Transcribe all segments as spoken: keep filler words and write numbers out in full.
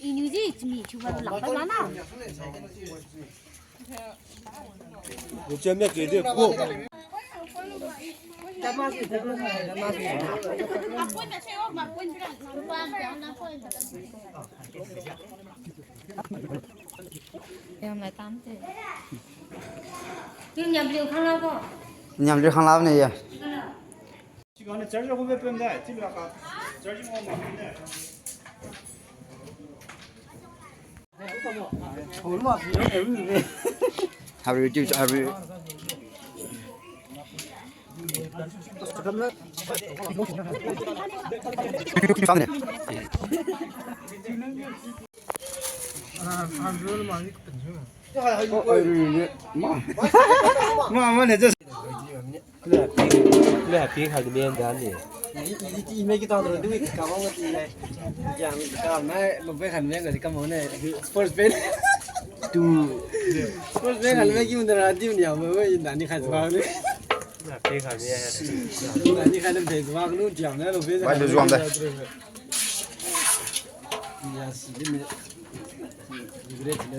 Iniu ji chimi chiuba lak ta lana. Niamliu khanglabo ne ye. Haru tu, haru. Ma, ma, ma, ne, just. Lei, lei, ping hai di men dan ni. Iti, iti, iti, mai ki tang ro, dui, ka hong ti lei. Jang, ka mai, lo bai han men ka di ka mo ne. Sports pen. Tu. Sports pen han men ki mun ra di ni ya, mo, mo, dan ni khai zwa ni. Lei, ping hai di. Dan ni khai dan de zwa lu jang na lo bai. Bai lu zwa de. Ya, si di ni.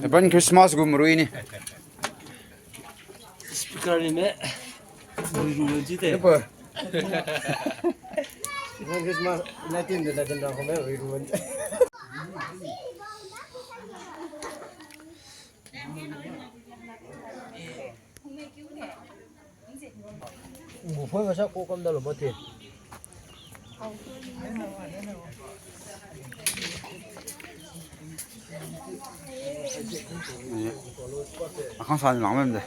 Advance Christmas gu marui ni. Speaker ni me. Ruiru ji te. Yepa. Christmas nineteen de latin ra ko me ruiru. Ngu phoi masa ko kam da lo mate. Akhang sa ni lang mem de.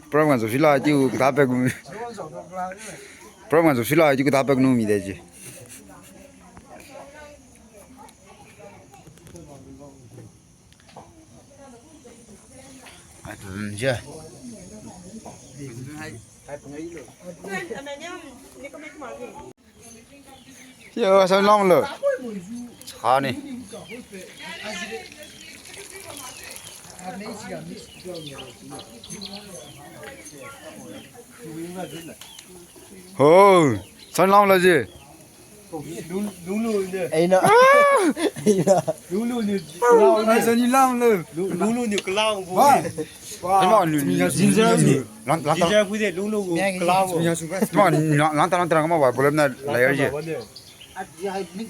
Program ga zu fila tiu kata pek nu. Program ga zu fila tiu kata pek nu mi de ji. Ai, pum je. Yo, sa lam lo. Sa ni. Ho, sa lam lo ji. Eina. Eina. Ai, sa ni lang lo. Lulu ni kelang bu. Wah. Wah. Ginger ni. Lan, lan, lan. Ginger bu de lulu bu kelang bu. Ma, lan, lan, lan, lan, ma, wa, problem na layer ji.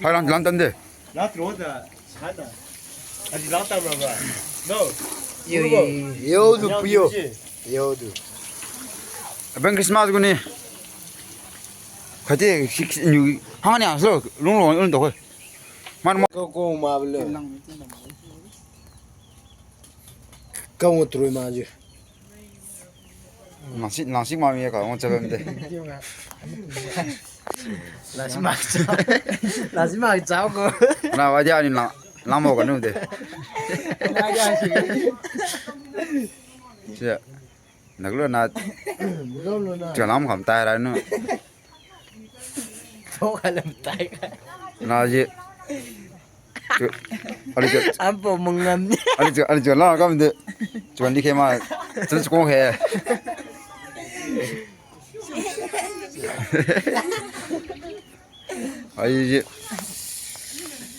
Hai, lan, lan, tan de. Lan, tro da. Sana. Adi lang tam ra ba? No. Yo, yo. Yo, du, pu yo. Yo, du. Abang Christmas gu ni. Khati, si, si, niu, hang ni, so, lung lung, lung to. Man ma. Ko, ko, ma, bele. Kau ngu trui ma ji. Nasi, nasi ma mi ka ngu chabam de. Nasi ma, nasi ma chao ko. Na wa dia ni lang, lang mo ka nu de. Sia. Naglo na. Naglo na. Chalam kham tai ra nu. Thok halam tai ka. Na ji. Chu, ali chu. Ampo mangam ni. Ali chu, ali chu la kam de. Chuan di ke ma. Chun chu kong he. Ai ji.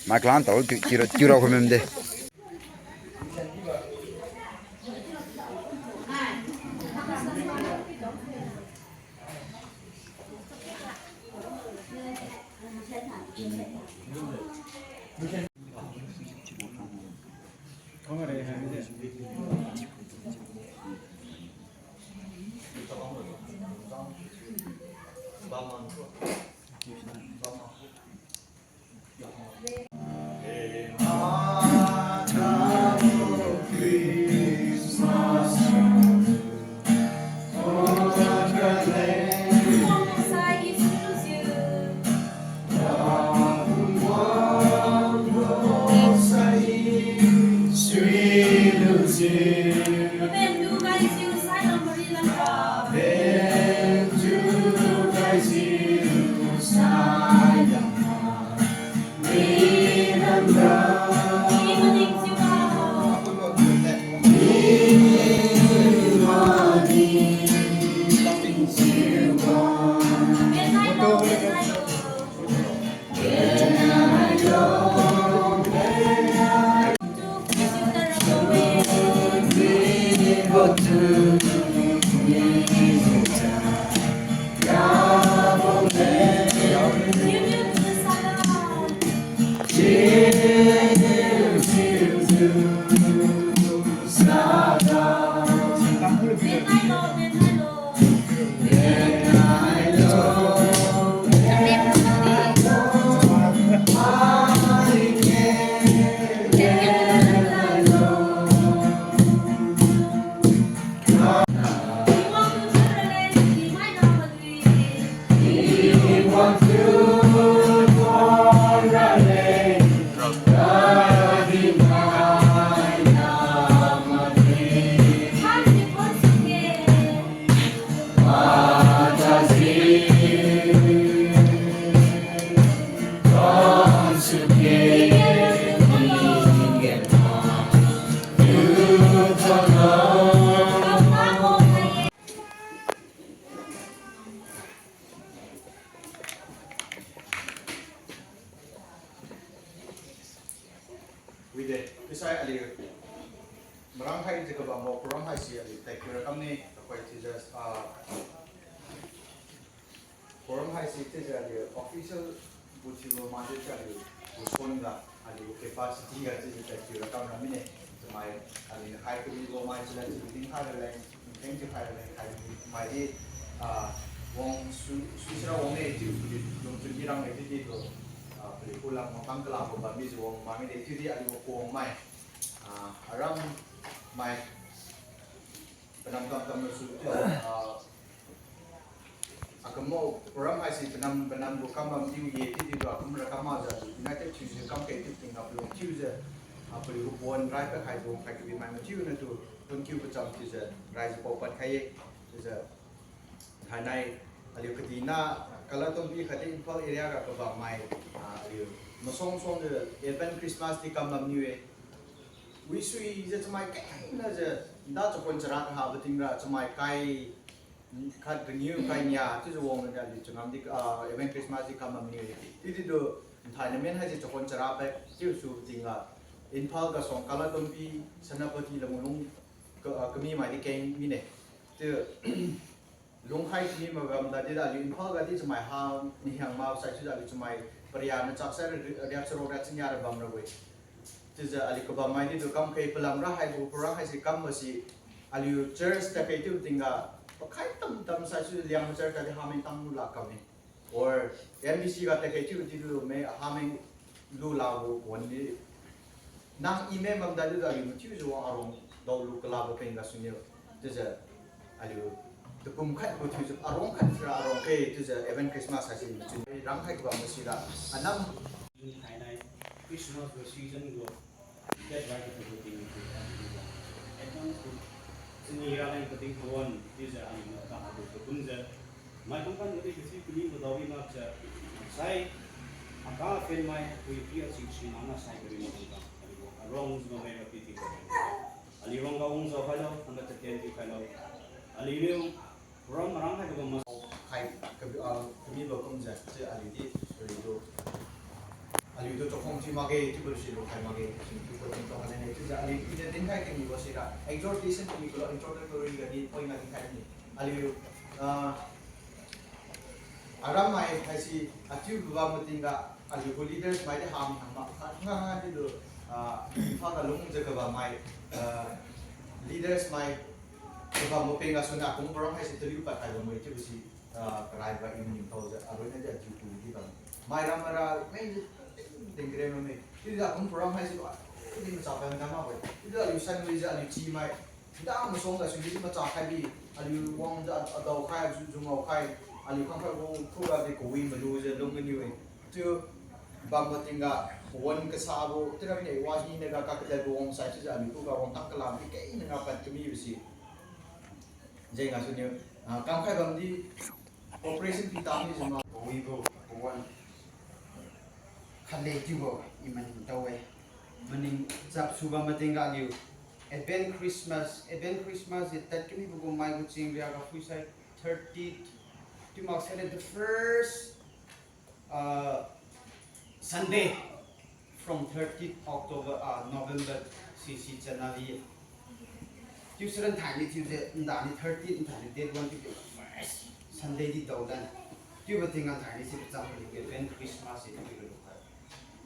Ma klan tau ti, ti ra, ti ra ko mem de. Wide, isai aliu marang hai jiu kabambo program haise aliu tadkiu ra kamne, tuhoi chiujiu, ah, program haise chiujiu aliu official gu thiulo makjiu aliu gu phone ga, aliu capacity ga chiujiu tadkiu ra kam ra mine, chamai, aliu hai kamibo mai chiujiu aliu dinkhai raleng, thank you khai raleng khai, maidi, ah, wang su, su sira wangne chiu, paliu lungchun mirang-e chiudi tu, ah, paliu kulam wangtang kalabo bammijiu wang makmide chiudi aliu wang khuangmai, ah, aram mai, panam tam tam nasu chiu, ah, akumbo program haise panam panam gu kam bam thiu ye chiudi tu akum ra kam makjiu aliu united thiujiu kam khe chiu tingga palung thiujiu, ah, paliu gu pon rai pakhai dung khai kabi mai mathiu natu, pon kiu pacham thiujiu raijiu pao pad khai ye, chiujiu thainai, aliu kadihna, Kalatompi khatdi Imphal area ga kabam mai, ah, aliu masuang suangjiu Advent Christmas di kam bamniu-e. Wisuijiu chamai kaina jiu, nda chakhuan chara kahabo tingga chamai kai khat kaniu kai nia chiujiu wangjiu aliu changam di, ah, Advent Christmas di kam bamniu-e. Chiudi tu, nthainai men haise chakhuan chara pai chiusu tingga, Imphal ga suang Kalatompi, Senapati, Lamulung, ka, ah, kami maidi keng mine. Chiu lungkhai kami magam tadi da aliu Imphal gadi chamai ha nihiang ma sai chiujiu aliu chamai pariana chaksai ria charuk ria chinia ra bam rabo-e. Chiujiu aliu kabam maidi tu kam khe palam ra haibo program haise kambo si aliu church takhe chiu tingga pakhai tam tam sai chiujiu Liangmai church gadi hameng tang lu lak kamme. Or M B C ga takhe chiu di lu me hameng lu labo wandi nang i me bamda liujiu aliu mathiujiu wang arong daolu kalabo peng gasuniu. Chiujiu aliu takum khat gu thiujiu arong khat ra arong khe chiujiu Advent Christmas haise machun rangkhai kabam masira anam. Jun thainai Christmas gu season gu dead right to the thing to everyone. Advent gu chini raleng pating pawan chiujiu aliu maka gu takumjiu mai kumkan gadi kathiu kami gu daowi makjiu sai aka phen mai pui pi aching sui mana sai kari makumjiu aliu arong jiu mai ra pi tingga aliu rongga wangjiu khailo, hangga tatien thiu khailo. Aliuniu program marang hai kabam ma khai kabi, ah, kamibo kumjiu, chiu aliu di, aliu tu, aliu tu chakhong thiu makge, chiubo si lukhai makge, chiu thiu ko tingtao khaine, chiujiu aliu iniu dinkhai kamibo sira exhortation kami kulo introductory gadi point ga dinkhai ni. Aliu, ah, aram mai haise achiu bam matingga aliu gu leaders mai di ham hangma khat nga nga di lu, ah, Imphal ga lungjiu kabam mai, ah, leaders mai kabam mapeng gasuniu akum program haise taliu pad khai bamme chiubo si, ah, karaibo i maningtaojiu aroina di achiu pui di bam. Mai ram mara mei dengkren bamme. Chiujiu akum program haise lu, ah, di macha pai madam makbo-e. Chiujiu aliu sanwijiu aliu chi mai nda masuang gasuniu di macha khai bi, aliu wangjiu adao khai, ajiu jungao khai, aliu khangkhai gu khuga di kawi malujiu lung maniu-e. Chiu bam matingga, wan kasabo, chiura mine wahina ga kakadad gu wang sai chiujiu aliu khuga wangtang kalam di kengna nga pad kamibo si. Jeng gasuniu, ah, kamkhai bamdi operation pi tamijiu ma kawibo, kawan khatle chiubo i maningtao-e. Maning chapsu bam matingga aliu Advent Christmas, Advent Christmas i tad kamibo gu mai gu chingria ga phuisai thirty, chiu maksai the first, uh, Sunday from thirtieth October, ah, November, sisi January. Chiu saran thaini chiujiu, ndani thirtieth, nthaini date one chiujiu first Sunday di daodan. Chiubo tingga thaini si pachang aliu Advent Christmas si chiujiu lukhai.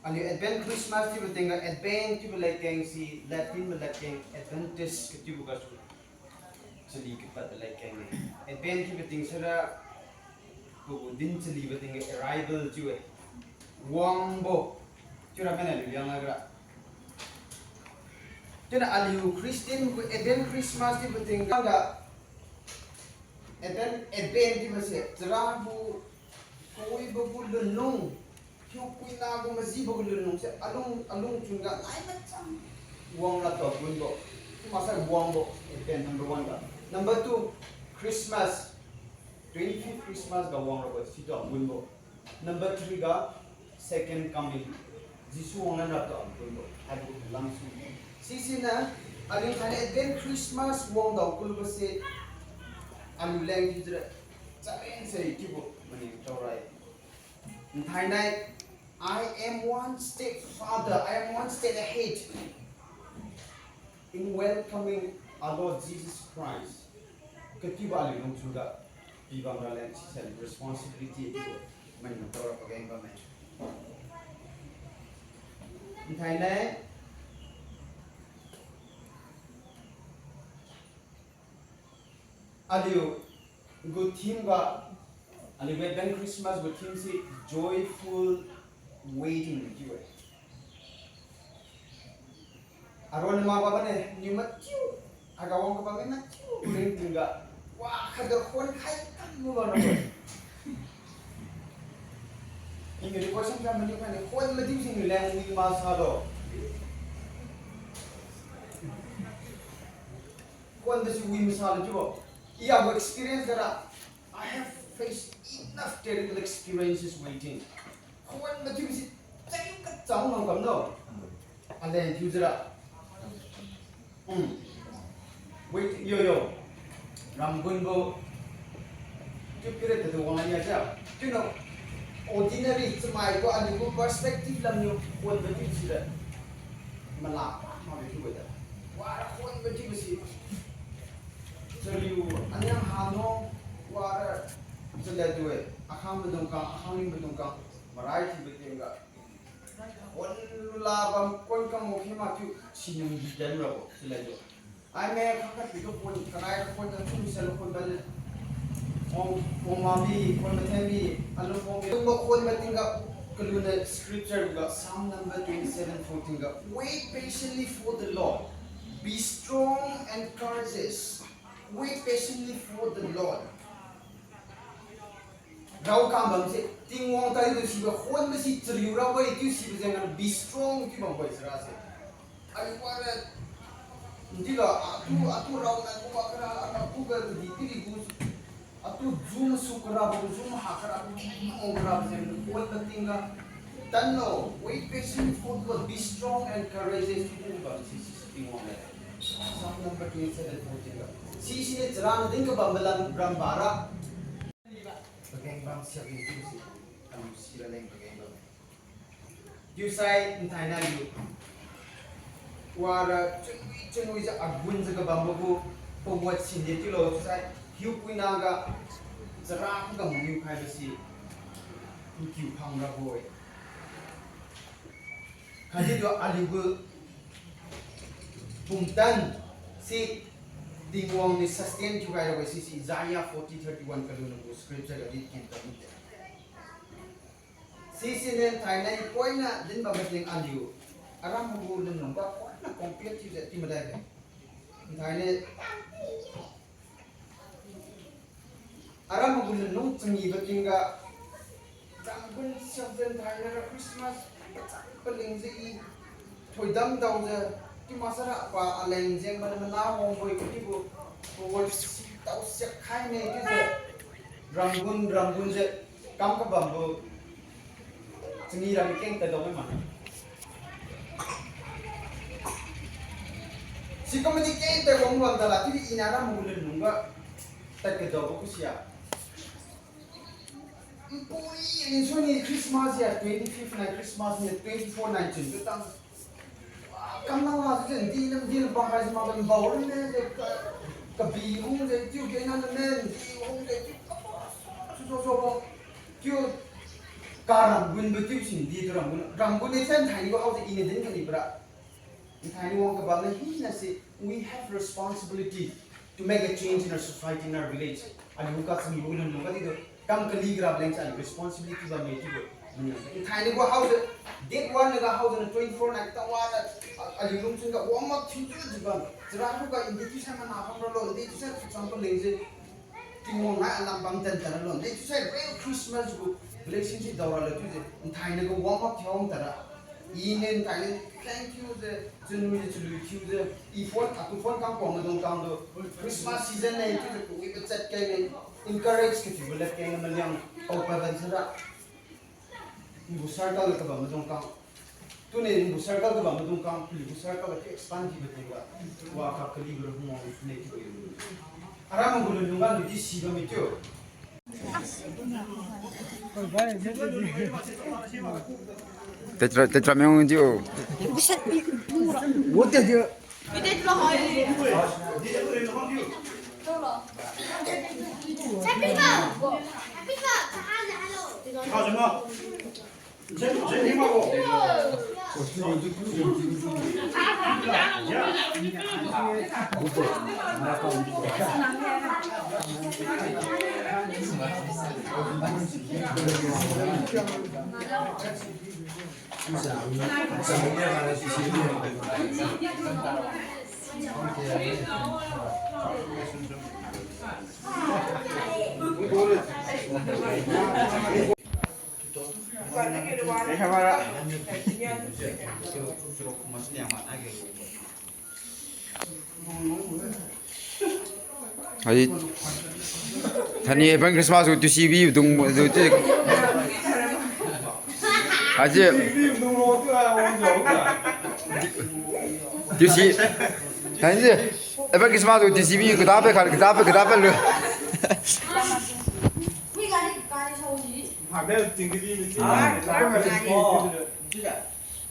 Aliu Advent Christmas chiubo tingga Advent chiubo ladkeng si Latin bo ladkeng Adventus kachiubo gasu chali kapad ladkeng-e. Advent chiubo tingsaira pagu din chalibo tingga arrival chiu-e. Wangbo. Chiura mena aliu liang lagra. Chiuna aliu Christian gu Advent Christmas chiubo tingga Advent, Advent chiubo se, charabu, kawi Gu lunlung, hiupuina gu majibo gu lunlung se alung, alung chunga nai machang wang ratu gunbo. Chiu maksai wangbo, Advent number one ga. Number two, Christmas. Twenty-fifth Christmas ga wang rabo situ gunbo. Number three ga, second coming. Jesu wanglan ratu gunbo. Haibo lamsu. Sisiniu, aliu thainai Advent Christmas wang dao kulbo se, aliu leng chiujiu, challenge se chiubo, maning chaorai. Thainai, I am one step farther, I am one step ahead in welcoming our Lord Jesus Christ. Katiubo aliu lungchun ga pibam raleng sisai responsibility chiubo, maning chaora pageng bamme. Thainai, aliu gu theme ga, aliu Advent Christmas gu theme se joyful waiting chiu-e. Aron ma bamne, niu mathiu, aga wang kabam mathiu ringtingga, wa khatga khon khai kam lu bamrabo. Iniu question kam maniu khaine, khon mathiu siniu leng wi masalo. Khon masi wi masalo chiubo. I agu experience gara, I have faced enough terrible experiences waiting. Khon mathiu si chai kachang ngam kamlo. Aleng thiu jira. Hmm. Wait, yo, yo. Ramgunbo. Chiu pira tadu wang ania ja. Chiu no. Ordinary chamai gu aliu gu perspective lamniu khon mathiu sira. Mala pa ma mathiu wada. Wara khon mathiu si. Chariu aniang hano wara chalad du-e. Akhang maidung kang, akhang ling maidung kang. Marai thiubo tingga. Khon lula bam khon kam mo khi mathiu siniu di dan rabo chalad du. Ai me khang khat pitu khon, karai khon na chum sel khon bale. Ong, ong ma bi, khon mathen bi, alu ong bi. Tumbo khon matingga, kaluna scripture ga, Psalm number twenty-seven fourteen ga, "Wait patiently for the Lord. Be strong and courageous. Wait patiently for the Lord." Rao kam bamse, Tingwang tadi tu sibo khon masi chariu rabo-e chiu sibo jengniu be strong chiu bambo-e sira se. Aliu wara, ndilo, atu, atu rao nan kuwa kara, atu kuga di tiri gu, atu jum su kara, jum ha kara, ong kara jengniu khon matingga, tanlo, wait patiently for God, be strong and courageous chiu bamse, si, si, Tingwang le. Psalm number twenty-seven fourteen ga. Sisiniu chara na din kabam balam rambara. Pageng bam siak ni chiu si, aliu sira leng pageng bam. Chiusai nthainai aliu wara chunwi chunwijiu agunjiu kabambo gu pawat sinde chiulo chiusai hiupuina ga chara khuga mangiu khaibo si nkiu phang rabo-e. Khatdi tu aliu gu pumtan si Tingwang niu sustain thiukhai rabo-e sisi Isaiah forty thirty-one kaluna gu scripture ga di ken kamide. Sisiniu nthainai poina din bam mating aliu aram gu lunlung ga poina compare thiujiu ti madai be. Nthainai aram gu lunlung changibo tingga, ramgun siakjiu nthainai ra Christmas pachang palingjiu i thoidam daojiu, chiu maksara pa aleng jeng mana mana wangbo-e chiubo, pawat si tao siak khaine chiujiu, ramgun ramgunjiu kam kabambo changi ram keng tadao mai ma. Sikum madi keng tadao wang wang tala chiudi iniu aram gu lunlung ga tad kadaobo kusia. Npui, nsuni Christmas ya, twenty-fifth nai Christmas ni, twenty-four nai chun katang. Kamna wa se ndi lam di lam pa hai se ma ban bau lam ne, ka, kabi hung se, chiu kena lam ne, ndi hung se, chiu kapa, su, su, su, su, bo. Chiu karam gunbo chiu sin di tu ramgun, ramgun ne san thaini bo hao se iniu din kani pra. Nthaini wang kabam na hina se, we have responsibility to make a change in our society, in our village. Aliu kachami bo lunlung ga di tu, kam kali gra leng cha aliu responsibility bamme chiubo. Nthaini gu hao se, date one ga hao se na twenty-four nai katang wa na, a-, aliu lungchun ga wang mak thiu tu di bam. Chara khuga indi chiusai mana pham ralo, indi chiusai cham palingjiu Tingwang nai alam bam tan tan ralo, indi chiusai real Christmas gu Relationship daora le chiujiu, nthainai gu warm up thiu tara. I ne nthainai thank you jiu, chunwi jiu, chalui thiujiu, i phone, atu phone kang pao maidung kang tu, Christmas season ne chiujiu, kawibo chat keng ne, encourage kathiubo lad keng ne maliang, pao paban sara. Ngu circle kabam maidung kang. Tuni ngu circle kabam maidung kang, paliu gu circle ga expand thiubo tingga. Wa ka kali gu hung wang ne thiubo. Aram gu lungga lu di sibo mi chiu. Tetra, tetra meong jiu. Hai, thani Happy Christmas tu sibi dung tu ti. Haji. Tu si. Thani Happy Christmas tu sibi kada pe kada pe kada pe lu. Ui, gari, gari sau ni.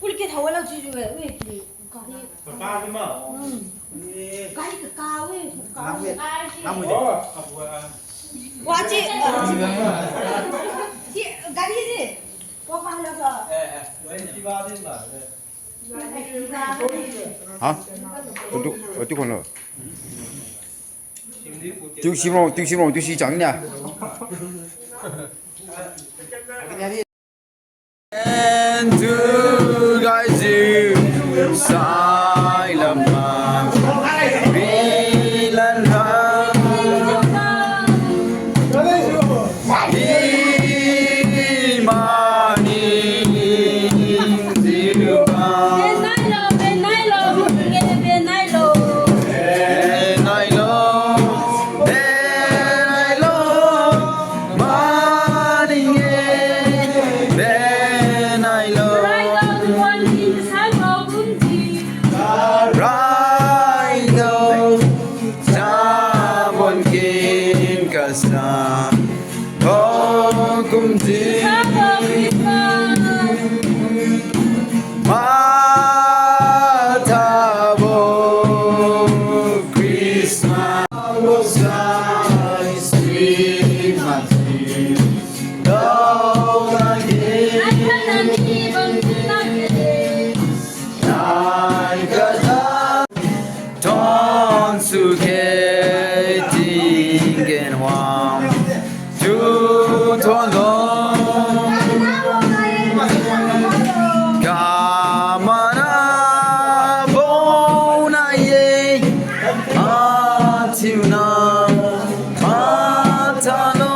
Ui, ke thau la chiu jiu we, ui, gari. Papa ni ma. Hmm. Gari ka ka we, ka we. Wa chi. Chi, gari ni. Wa ka la ka. Eh, eh. Ha? Atu, atu kono. Tiu simo, tiu simo, tiu si chang nia. And to guide you, Sailama, Bilanra. Raidao, chabon kin kasa, thokum di. Mathabo Christmas, Christmas, Christmas. Tonsuke tinggen wang, tu tuan lo. Kamana bona ye, atiu na matalo.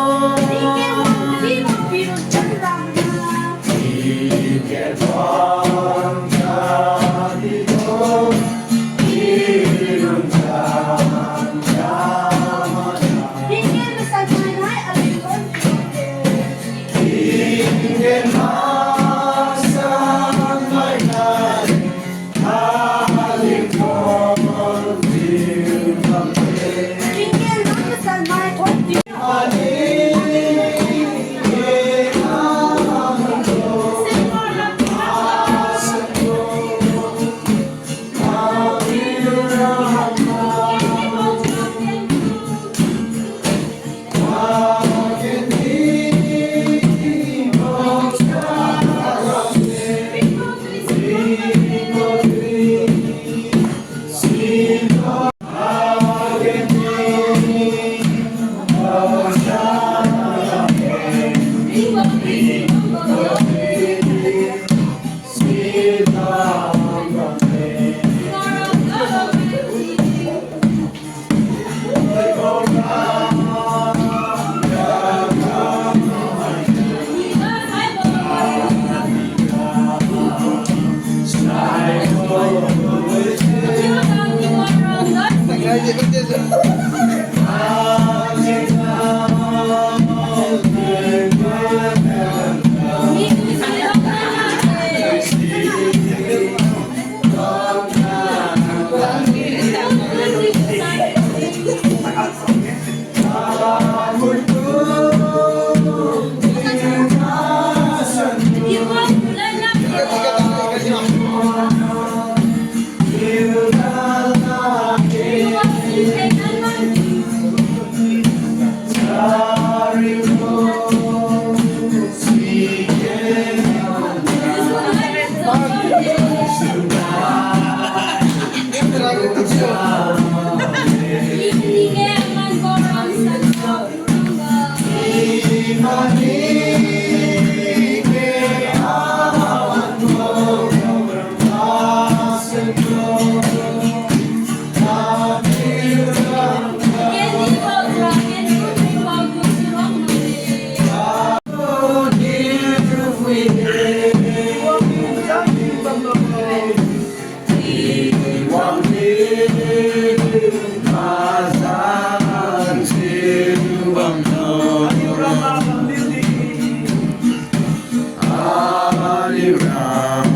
ah,